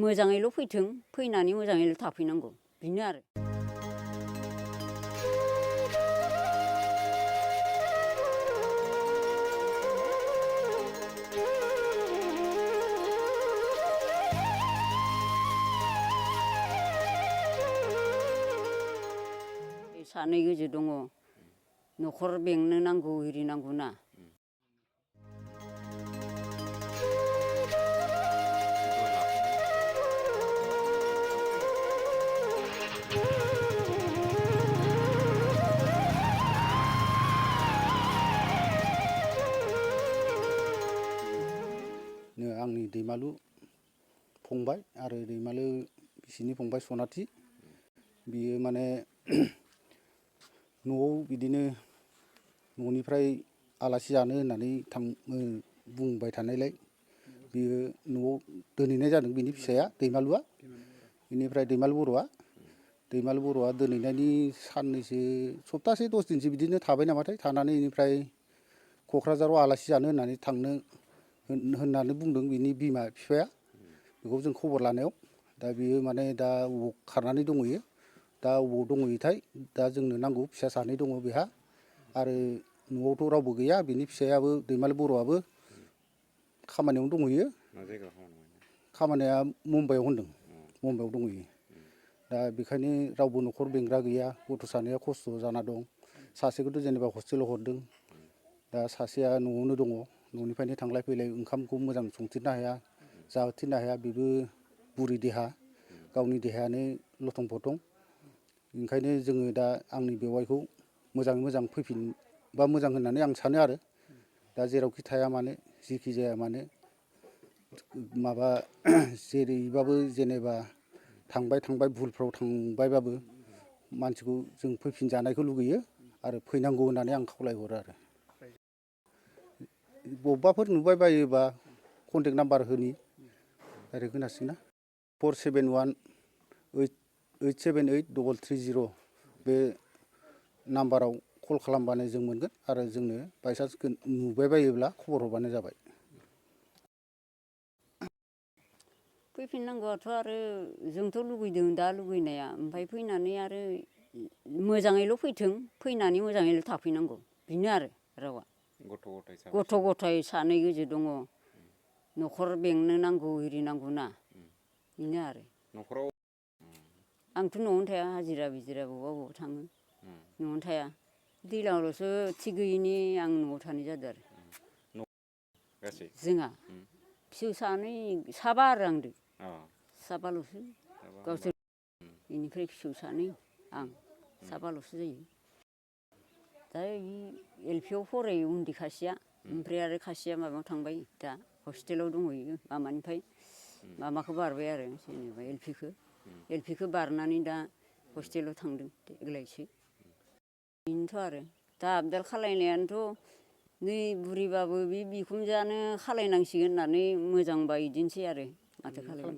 मोजाङैल' फैथों फैनानै मोजाङैल' थाफैनांगौ बेनो आरो। सानै गोजो दङ न'खर बेंनो नांगौ एरि नांगौ ना। आंनि दैमालु फंबाय आरो दैमालु बिसिनि फंबाय सनाथि बियो माने न'आव बिदिनो न'निफ्राय आलासि जानो होननानै बुंबाय थानायलाय बियो न'आव दोनहैनाय जादों बिनि फिसाया दैमालुआ। बेनिफ्राय दैमालु बर'आ दोनहैनायनि साननैसो सप्तासे 10 दिनसो बिदिनो थाबाय नामाथाय थानानै बेनिफ्राय क'क्राझाराव आलासि जानो होननानै थांनो होननानै बुंदों बिनि बिमा बिफाया। बेखौ जों खबर लानायाव दा बियो माने दा अबाव खारनानै दंहैयो दा अबाव दंहैयोथाय दा जोंनो नांगौ फिसा सानै दङ बेहा आरो न'आवथ' रावबो गैया बिनि फिसायाबो दैमालु बर'आबो खामानियावनो दंहैयो। खामानिया मुम्बाइआव होनदों मुम्बाइआव दंहैयो। दा बेखायनो रावबो न'खर बेंग्रा गैया गथ' सानैया खस्थ' जाना दं। सासेखौथ' जेनेबा हस्टेलाव हरदों दा सासेया न'आवनो दङ न'निफ्रायनो थांलाय फैलाय ओंखामखौ मोजां संथेरनो हाया जाहोथेरनो हाया बेबो बुरि देहा गावनि देहायानो लथं फथं। ओंखायनो जोङो दा आंनि बेवाइखौ मोजाङै मोजां फैफिनबा मोजां होननानै आं सानो आरो। दा जेरावखि थाया मानो जिखि जाया मानो माबा जेरैबाबो जेनेबा थांबाय भुलफ्राव थांबायबाबो मानसिखौ जों फैफिनजानायखौ लुगैयो आरो फैनांगौ होननानै आं खावलायहरो आरो। बबेबाफोर नुबाय बायोबा कन्टेक्ट नाम्बार होनि डाइरेक्ट होनांसिगोन ना 4718783330 बे नाम्बाराव कल खालामबानो जों मोनगोन आरो जोंनो बायसान्स नुबाय बायोब्ला खबर हरबानो जाबाय। फैफिननांगौआथ' आरो जोंथ' लुगैदों दा लुगैनाया ओमफ्राय फैनानै आरो मोजाङैल' फैथों फैनानै मोजाङैल' थाफैनांगौ बेनो आरो रावा। गथ' गथाय सानै गोजो दङ न'खर बेंनो नांगौ एरि नांगौ ना बेनो आरो। आंथ' न'आवनो थाया हाजिरा बिजिरा बबावबा थाङो न'आवनो थाया दैज्लांआवल'सो थिग गैयिनि आं न'आव थानाय जादों आरो। जोंहा फिसौ सानै साबा आरो आंदो साबाल'सो गावसोर बेनिफ्राय फिसौ सानै आं साबाल'सो जायो। दा एलपिआव फरायो उन्दै खासेया ओमफ्राय आरो खासेया माबायाव थांबाय दा हस्टेलाव दंहैयो माबानिफ्राय माबाखौ बारबाय आरो जेनेबा एलपिखौ बारनानै दा हस्टेलाव थांदों देग्लायसो। बेनोथ' आरो दा आबदाल खालायनायानोथ' नै बुरिबाबो बे बिखुनजोआनो खालायनांसिगोन होननानै मोजांबा बिदिनोसै आरो माथो खालायनो।